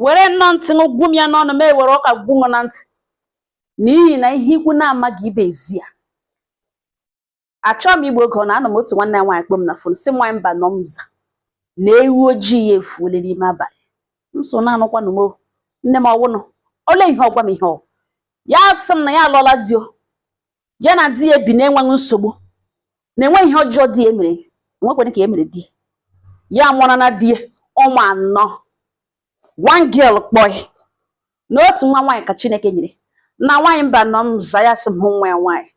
Were nnọọ ntị ṅụ gwu m ya n'ọnụ, ma ewere ọka gwu m na ntị, n'ihi na ihe ikwu na-amaghị ibe ezi ya. Achọghị m igbu oge. Ọ na-anọ m otu nwanne ya nwaanyị kpọm na phone, sị m, "Nwaanyị mba nọ m za na ewu ojii ya efuole n'ime abalị." M so na-anụkwanụ m o, nne m, ọwụnụ ole ihe ọgwa m ihe ọ ya sị m na ya alụọla di o, ya na di ya bi na-enweghị nsogbu, na enweghị ihe ọjọọ di ya mere, enwekwana ka e mere di ya. Amụọra na di ya ụmụ anọ, one girl kpọị na otu nwa nwaanyị ka Chineke nyere. Na nwaanyị mba nọ m za, ya sị m hụ nwa ya nwaanyị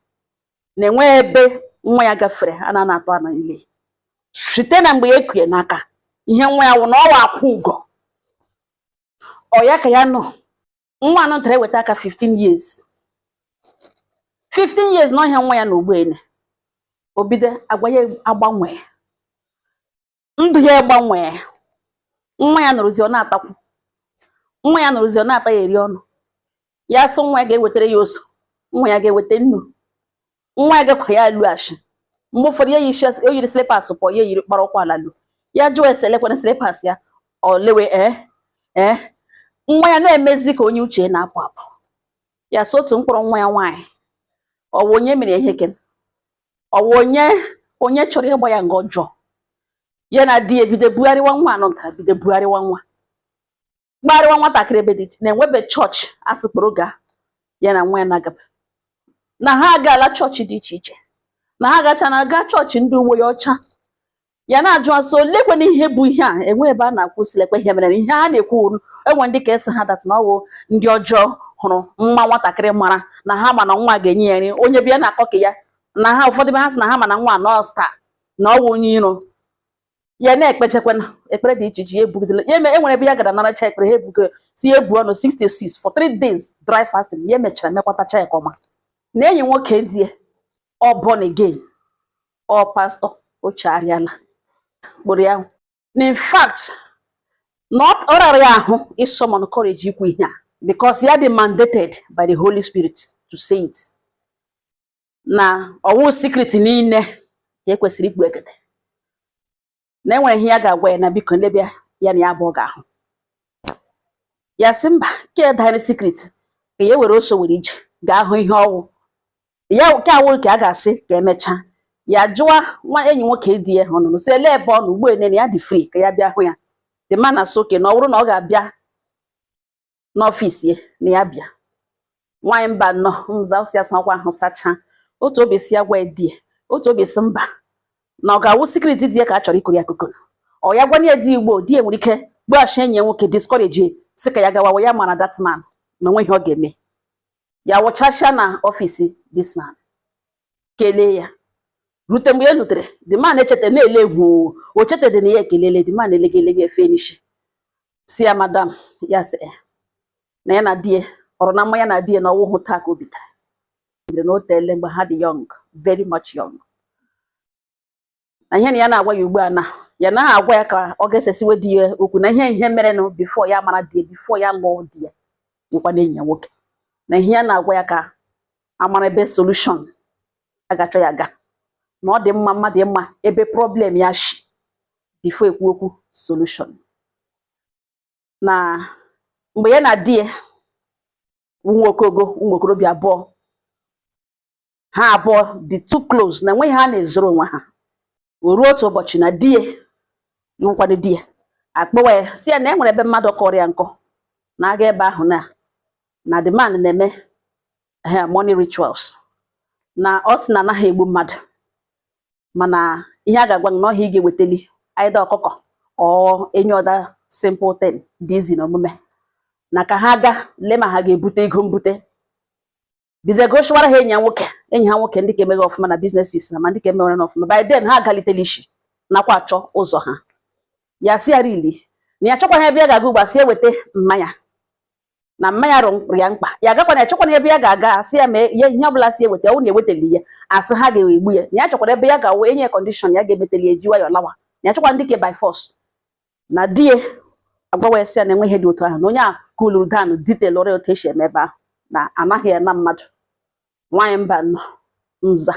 na-enwe ebe nwa ya gafere a na atọ ana niile site na mgbe ya ekuye n'aka ihe nwa ya wụ na ọwa akwụ ugo ọ ya ka ya nọ. Nwa anọ ntara eweta aka 15 years, 15 years na ọhịa nwa ya na ugboene o bido agwa ya agbanwe, ndụ ya agbanwee. Nwa ya nọrọzi, ọ na-atakwu nwa ya nọrọzi, ọ na-ata ya eri ọnụ. Ya sị nwa ya ga-ewetara ya ose, nwa ya ga-eweta nnu, nwa ya gakwa ya alụ ashị. Mgbe ụfọdụ ya yi o yiri slippers pụọ, ya yiri kpara ụkwụ ala lu. Ya jụọ ese lekwana slippers ya, ọ lewe. Ee, nwa ya na-emezi ka onye uche na-apụ apụ. Ya sị otu mkpụrụ nwa ya nwaanyị, ọ wụ onye mere ihe ken, ọ wụ onye chọrọ ịgba ya nga ọjọọ. Ya na di ya ebido bugharịwa nwa anọ ntara, bido bugharịwa nwa, gbagharịwa nwatakịrị ebe dị iche na-enwebe chọọchị asịkpụrụ gaa. Ya na nwa ya na-agaba na ha agaala chọọchị dị iche iche, na ha gacha na aga chọọchị ndị uwe ya ọcha. Ya na-ajụ asị, olekwana ihe bụ ihe a enwe ebe a na-akwụsịlekwa ihe mere na ihe a na-ekwu enwe ndị ka esi ha that na ọwụ ndị ọjọọ hụrụ nwa nwatakịrị mara na ha ma na nwa ga-enye ya nri. Onye bịa na-akọ ka ya na ha ụfọdụ ebe ha sị na ha ma na nwa nọ star na ọwụ onye iro ya. Na-ekpechekwana ekpere dị iche iche, ya ebugidela ya enwere ebe ya gara naracha ekpere, ha ebugo si ya ebu ọnụ 66 for 3 days dry fasting. Ya emechara mekwatacha ya ka ọma na enyi nwoke die ọ born again, ọ pastor, o chegharịala kpụrụ ya. Na in fact na ọ rara ya ahụ ịsummon courage ikwu ihe a, because ya dị mandated by the Holy Spirit to say it, na ọwụ secret niile ka ekwesịrị ikpu ekete, na enwere ihe ya ga-agwa ya na biko ndebịa ya na ya abụọ ga-ahụ. Ya sị mba, ke danyere secret ka ya were ose were ije gaa hụ ihe ọwụ ya nke awụ ka a ga-asị ka emechaa. Ya jụwa nwa enyi nwoke di ya ọnụnụ sị ele ebe ọ nọ ugbu ene na ya dị free ka ya bịa hụ ya. The man na oke na ọ bụrụ na ọ ga-abịa n'ọfịs ya na ya bịa. Nwaanyị mba nnọọ nza osi asa ọkwa ahụ sachaa otu obi si ya gwa ya di ya, otu obi si mba, na ọ ga-awụ secret di ya ka a chọrọ ikuri ya akụkọ. Ọ ya gwana ya di igbo di ya nwere ike gbaghachi enyi ya nwoke, discourage, si ka ya gawa ya mara that man na onwe ihe ọ ga-eme. Ya wụchasịa na ọfịs this man, kelee ya, rute. Mgbe e lutere, the man echeta na-ele egwu o chetadị na ya ekelele the man, elega elega efe n'isi, si ya, "Madam." Ya sị "Eh." Na ya na di ya ọrụ na mmanya na di ya na ọwụhụ taa ka o bitere bidoro na o teele mgbe ha dị young, very much young, na ihe na ya na-agwa ya ugbu a na ya naghị agwa ya ka ọ ga-esesiwe di ya okwu, na ihe merenụ before ya mara di ya, before ya lụọ di ya, nwekwa na enyi ya nwoke, na ihe ya na-agwa ya ka amara ebe solution agachọ ya ga, na ọ dị mma mmadụ ịma ebe problem ya shi before ekwu okwu solution. Na mgbe ya na di ya nwa okogo ụmụ okorobịa abụọ, ha abụọ dị too close na enweghị ha na-ezoro onwe ha. O ruo otu ụbọchị na di ya nkwado di ya akpọwa ya, si ya na e nwere ebe mmadụ kọrọ ya nkọ na-aga ebe ahụ, na the man na-eme money rituals, na ọ sị na anaghị egbu mmadụ, mana ihe a ga-agwa gị na ọhịa ị ga-ewetali either ọkụkọ or any other simple thing dị easy na omume, na ka ha gaa lee ma ha ga-ebute ego mbute. Bido gosiwara ha enyi ya nwoke, enyi ha nwoke, ndị ka emeghe ọfụma na businesses na ma ndị ka emewere na ọfụma. By then ha agalitela isi nakwa achọ ụzọ ha. Ya si ya rili na ya chọkwa ha ebe ya ga-aga ugbu a, si eweta mmanya na mmanya rụrụ ya mkpa. Ya agakwa na echọkwana ebe ya ga-aga, asị ya mee ya ihe ọbụla si eweta, ọ na ewetali ya, asị ha ga-egbu ya. Na ya chọkwara ebe ya ga-awụ enye ya condition ya ga-emeteli ya eji nwayọọ lawa, na ya chọkwa ndị ke by force. Na di ya agwawa ya sị ya na enwe ihe dị otu ahụ, na onye a cooluru down, detail ọrụ otu esi eme ebe ahụ, na anaghị ya na mmadụ. Nwaanyị mba nọ nza,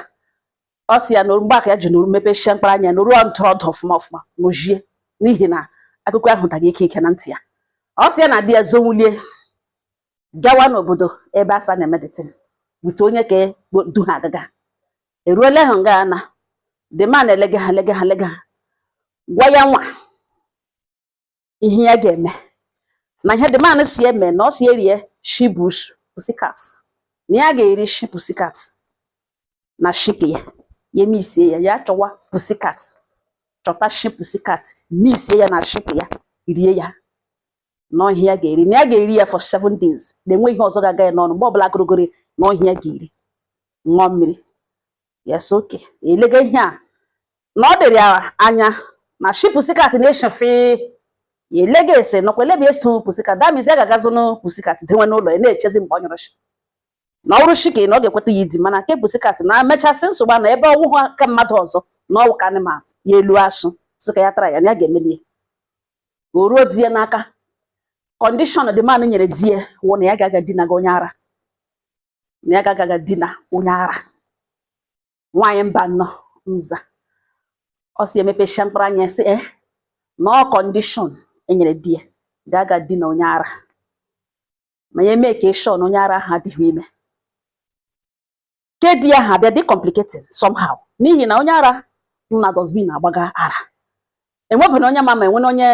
ọ sị ya na mgbe aka ya ji nụrụ mepechie mkpara anya nụrụ ntụrọdụ ọfụma ọfụma nụjie, n'ihi na akụkọ ahụ dara ike ike na ntị ya. Ọ sị ya na di ya zowulie gawa n'obodo ebe asa na-eme the thing with onye ka du ha agaga. Eruola ha nga na the man elega ha, lega ha, lega ha, gwa ya nwa ihe ya ga-eme na ihe the man si eme, na ọ si erie shi bush pussycat, na ya ga-eri shi pussycat na shike ya, ya emisie ya, ya chọwa pussycat, chọta shi pussycat, misie ya na shike ya, rie ya, na ihe ya ga-eri, na ya ga-eri ya for 7 days, na enweghị ihe ọzọ ga-aga ya n'ọnụ mgbe ọbụla gụrụgụrụ, na ihe ya ga-eri, ṅụọ mmiri. Yes, okay. Elega ihe a na ọ dịrị ya anya na shi pussycat na-eshe fee ya, elega ese nọkwa elebe esi pussycat. That means ya ga-agazụ nụ pussycat denwe n'ụlọ ya, na-echezi mgbe ọ nyụrụ shi na ọ bụrụ shike na ọ ga-ekweta ya idi, mana nke pussycat na mechasị nsogbu na ebe ọwụhụ aka mmadụ ọzọ na ọwụ ka anụmanụ ya elu asụ sị ka ya tara ya, na ya ga-emeli ya. O ruo di ya n'aka, condition the man nyere di ya wụ na ya ga-aga dina gị onye ara, na ya ga-aga dina onye ara. Nwaanyị mba nnọọ nza, ọ si emepechia mkpụrụ anya, sị eh, na ọ condition enyere di ya, ga-aga dina onye ara, ma ya eme ka ịshọ na onye ara ahụ adịghị ime. Ke di ya ha abịa dị complicating somehow, n'ihi na onye ara nọ na dustbin agbaga ara, enwebụna onye ma enwena onye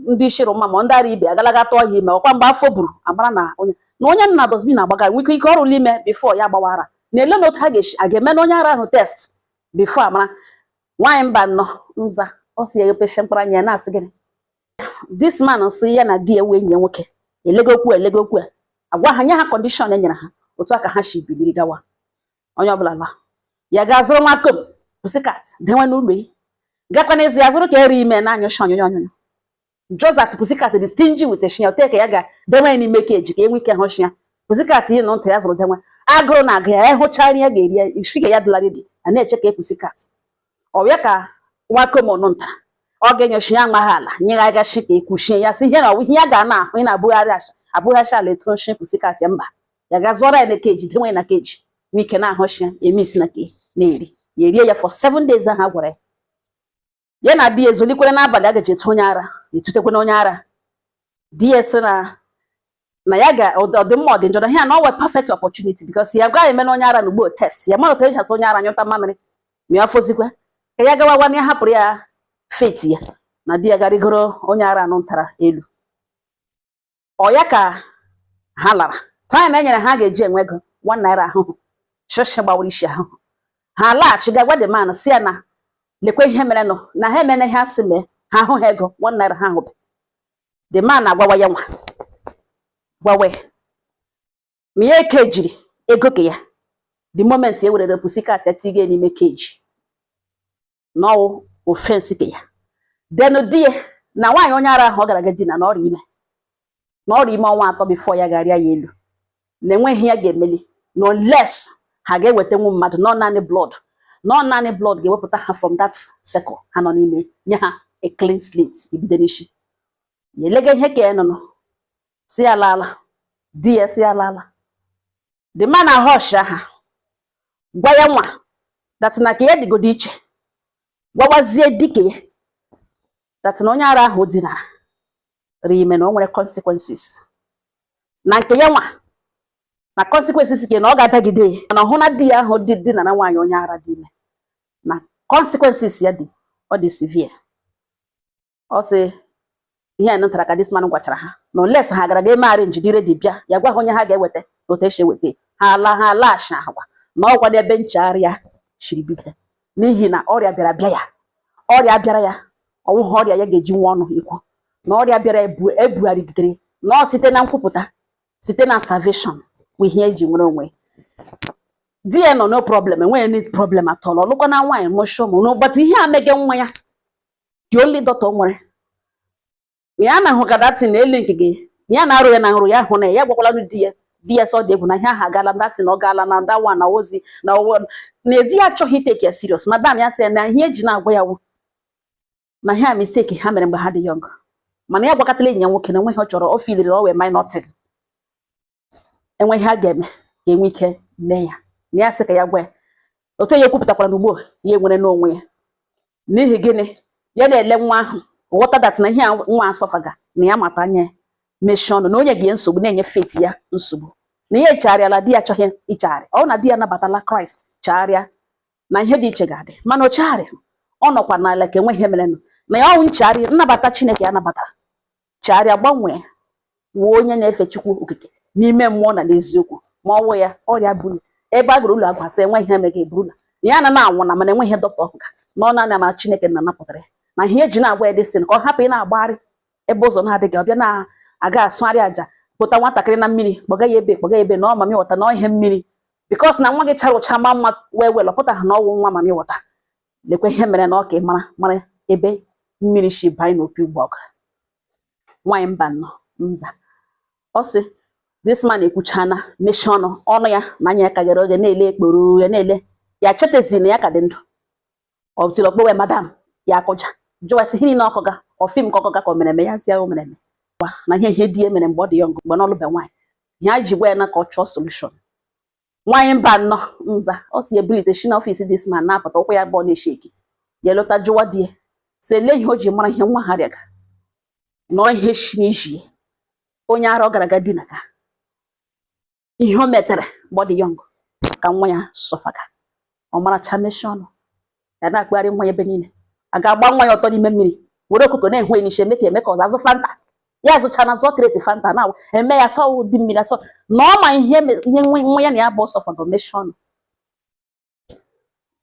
ndị shiri mma, ma ndị ara ibe agalaga tụọ ya ime. Ọkwa mgbe afọ buru amara na onye na onye nọ na dustbin agbaga nwee ike ọrụla ime before ya agbawa ara, na ele na otu ha ga-esi a ga-eme na onye ara ahụ test before amara. Nwaanyị mba nnọọ nza, ọ si eghepeshe mkpụrụ anya ya na-asị gịnị. This man sị ya na di ya wee enyi ya nwoke elegokwu elegokwu a agwa ha, nye ha condition e nyere ha, otu a ka ha si biliri gawa. Onye ọbụla la ya gaa zụrụ nwa kom pussycat dewe n'ụlọ ya, gakwa n'ịzụ ya zụrụ ka eri ime na anyụshi onyonyo onyonyo. Just that pussycat dị stingy with shi ya, ka ya ga dewe ya n'ime keji ka e nwee ike hụ shi ya. Pussycat yi na ntị ya zụrụ dewe, agụrụ na agụ ya, ya hụcha nri ya ga-eri ya isi ga ya dịla ready, a na-eche ka e pussycat ọ ya ka nwa kom nụ ntara ọ ga-enyochi ya nwa ha ala nyegagashi ka ekwuchie ya, sị ihe na ọwụ ihe ya ga na-ahụ ị na-abụgharị abụghachi ala etu nshi pussycat ya. Mba, ya ga zụọrọ ya na keji, dewe ya na keji, nwee ike na-ahụchi ya, eme isi na ke na-eri ya, erie ya for 7 days ahụ a gwara ya. Ya na di ya ezolikwere n'abalị a gaji etu onye ara etutekwe na onye ara. Di ya sị na ya ga ọ dị mma, ọ dị njọ, na ihe a na ọ wee perfect opportunity, because ya gaghị eme na onye ara na ugbo test ya mara otu esi asa onye ara nyụta mamịrị ma ya fozikwe ka ya gawa gwa na ya hapụrụ ya fate ya na di ya garigoro onye ara anụ ntara elu. Ọ ya ka ha lara time e nyere ha ga-eji enwe ego ₦1 ahụhụ shishi gbawara isi ahụhụ. Ha laghachi ga gwa the man, si ya na lekwe ihe mere nụ, na ha emene ihe asị mee, ha ahụghị ego ₦1 ha hụbe. The man agwawa ya nwa gwawe ma ya ekejiri ego ka ya the moment e werere pussycat ya tiga n'ime keji n'ọwụ offense ke ya. Then di ya na nwaanyị onye ara ahụ ọ gara aga dina na ọrịa ime, na ọrịa ime ọnwa 3 before ya ga-arịa ya elu, na enweghị ya ga-emeli na unless ha ga-ewetanwu mmadụ nọ naanị blood, nọ naanị blood ga-ewepụta ha from that circle ha nọ n'ime, nye ha a clean slate ebido n'isi ya. Elega ihe ka ya nọ si ya laala di ya, si ya laala. The man ahọsh ha gwa ya nwa that na ka ya dịgodo iche, gwawazie dike ya that na onye ara ahụ dinara ri ime, na o nwere consequences na nke ya nwa, na consequences ke na ọ ga-adagide ya, na ọhụ na di ya ahụ dị dinara nwaanyị onye ara dị ime, na consequences ya dị, ọ dị severe. Ọ sị ihe a nụtara ka this man gwachara ha na unless ha gara ga eme arrange dị ready bịa ya gwa ha onye ha ga-eweta na otu esi eweta ha ala ha laghachi ahụkwa na ọkwa n'ebe nchegharị ya shiri bido, n'ihi na ọrịa bịara bịa ya, ọrịa bịara ya, ọwụghị ọrịa ya ga-eji nwa ọnụ ikwu na ọrịa bịara ebu ebugharịgidere na ọ site na nkwupụta, site na salvation bụ ihe eji nwere onwe. Di ya nọ no problem, enweghị any problem at all. Ọlụkwa na nwaanyị mụsị ụmụ no, but ihe a mege nwa ya, the only daughter o nwere ya na hụ ka datin na elu nke gị ya na-arụ ya na nrụ ya hụ na ya gwakwala di ya. Di ya sọ dị egwu na ihe ahụ agaala, datin ọ gaala na that one na ozi na owo na di ya achọghị itake ya serious. Madam ya sị na ihe eji na-agwa ya wụ na ihe a mistake ha mere mgbe ha dị young, mana ya gwakọtala enyi ya nwoke na enweghị ọ chọrọ, o filiri o wee minor thing, enweghị ha ga-eme ga-enwe ike mee ya, na ya sị ka ya gwa ya otu ya ekwupụtakwara na ugbu a ya enwere n'onwe ya. N'ihi gịnị ya na-ele nwa ahụ, ghọta that na ihe a nwa asọfaga na ya mata anya ya. Mechie ọnụ na onye ga nsogbu na-enye faith ya nsogbu, na ihe echegharịala. Di ya achọghị ichegharị. Ọ na di ya nabatala Kraịst, chegharịa, na ihe dị iche ga-adị, mana o chegharị, ọ nọkwa n'ala ka enwe ihe merenụ na ya. Ọnwụ nchegharị nnabata Chineke ya nabatara, chegharịa, gbanwee, wuo onye na-efe Chukwu Okike n'ime mmụọ na n'eziokwu. Ma ọwụ ya ọrịa buru ebe a gụrụ ụlọ agwa sị enwe ihe emega eburula ya na na-anwụ na, mana enwe ihe dọkịta ọhụga na ọ naanị amara Chineke na napụtara ya, na ihe eji na-agwa ya dịsịn ka ọ hapụ ị na-agbagharị ebe ụzọ na-adịghị. Ọbịa na-aga asụgharị aja, pụta nwatakịrị na mmiri, kpọga ya ebe, kpọga ya ebe na ọ mami wọta na ọ ihe mmiri, because na nwa gị chara ụcha ma mma wee wel ọpụta na ọwụ nwa mami wọta. Lekwa ihe mere na ọ ka ị mara mara ebe mmiri si banye n'opi ụgbọ ọgara. Nwaanyị mba nnọọ nza, ọ sị this man ekwuchana, mechie ọnụ ọnụ ya na anya ya ka ghere oge na-ele ekporo ya na-ele ya, chetezi na ya ka dị ndụ. Ọ tiri ọkpọwe madam ya akọja, jụwa sị ihe niile ọkọga ọfim ka ọkọga ka o mere eme ya zi ya o mere eme na ihe ihe di ya mere mgbe ọ dị young, mgbe na ọlụbe nwaanyị. Ihe a ji gwa ya na ka ọ chọọ solution. Nwaanyị mba nnọọ nza, ọ si ebilite shi n'office this man na-apụta, ụkwụ ya bụ na-eshake. Ya lọta, jụwa di ya sị ele ihe o ji mara ihe nwa ha rịaga nọrọ, ihe shi n'iji ya, onye ara ọ gara aga dinaga, ihe o metere mgbe ọ dị young ka nwa ya sufferga. Ọ maracha, mechie ọnụ ya na-akpagharị nwa ya ebe niile, a ga-agba nwa ya ọtọ n'ime mmiri, were okụkọ na-ehwe n'isi, eme ka eme ka ọzọ azụ Fanta ya azụcha na zụọ crate Fanta na eme ya sọ dị mmiri asọ na ọ ma ihe ihe nwa ya na ya bụ sufferga. Mechie ọnụ.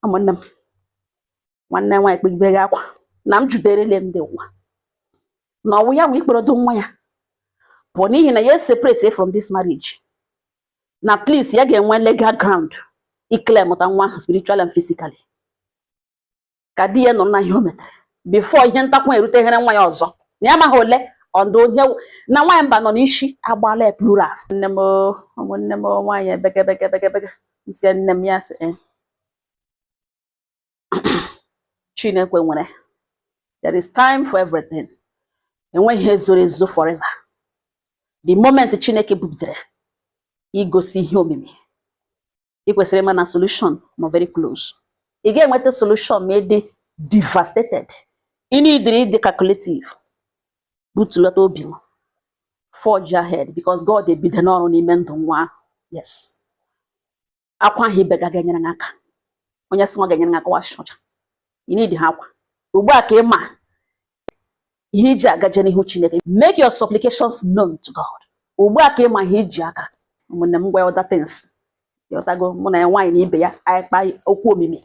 Ụmụnne m, nwanne m nwaanyị kpegibere akwa na m juderele ndị ụwa na ọwụ ya nwe ikporodo nwa ya bụ n'ihi na ya separate from this marriage, na please ya ga-enwe legal ground iclaimụta nwa ahụ spiritually and physically, ka di ya nọ na ihe o metere before ihe ntakwu eruteghere nwa ya ọzọ, na ya amaghị ole ọndụ onye na nwaanyị mba nọ n'isi agbaala ya plural. Nne m, ụmụnne m, nwaanyị ebege bege bege bege nsị nne m ya sị, "Eh, Chineke nwere, there is time for everything. Enweghị ihe zoro ezo forever. The moment Chineke bubitere igosi ihe omimi, ị kwesịrị ịma na solution nọ very close. Ị ga-enweta solution ma ị dị devastated. Ị need ịdị calculative, butulata obi m, forge ahead, because God ebido n'ọrụ n'ime ndụ nwa ahụ. Yes, akwa ahụ ibe ga ga-enyere gị aka. Onye sị nwa ga-enyere gị aka washi ọcha, ị need ha akwa ugbu a ka ị ma ihe iji agaje n'ihu Chineke. Make your supplications known to God. Ugbu a ka ị ma ihe iji aka. Ụmụnne m, gwa ya other things, ịghọtago? Mụ na ya, nwaanyị na ibe ya, anyị kpa okwu omimi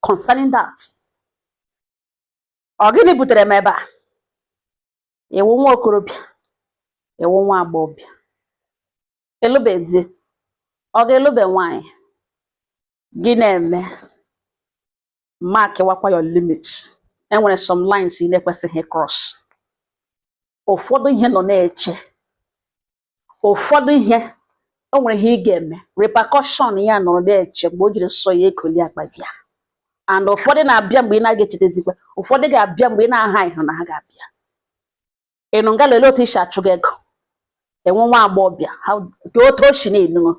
concerning that. Ọ gịnị butere m ebe a? Ịwụ nwa okorobịa, ịwụ nwa agbọghọbịa, ịlụbe di, ọ ga-elube nwaanyị, gị na-eme mark wakwa your limit. Enwere some lines ị na-ekwesịghị cross. Ụfọdụ ihe nọ na-eche, ụfọdụ ihe o nwere ihe ị ga-eme, repercussion ya nọrọ na-eche mgbe o jiri sọ ya ekoli akpa ya. And ụfọdụ na-abịa mgbe ị na-aga echetazikwa, ụfọdụ ga-abịa mgbe ị na-aha ịhụ na ha ga-abịa. Ịnụ nga lelee otu isi achụ gị ego enwe nwa agbọghọbịa, ka otu o si na-enungo.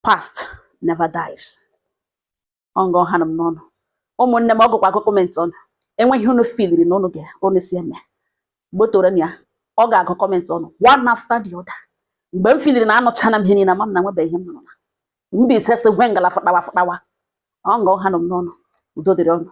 Past never dies. Ọ nga ọha nọ m n'ọnụ. Ụmụnne m, ọ gụkwa agụ comment ọnụ. Enweghị unu filiri na unu ga unu si eme gbotoro na ya, ọ ga-agụ comment ọnụ one after the other. Mgbe m filiri na anụchana m ihe niile, ama m na nwebeghị ihe m nụrụ na Mbaise sị hwe ngala fụtawa fụtawa. Ọ nga ọha nọ m n'ọnụ. Udo dịrị ọnụ.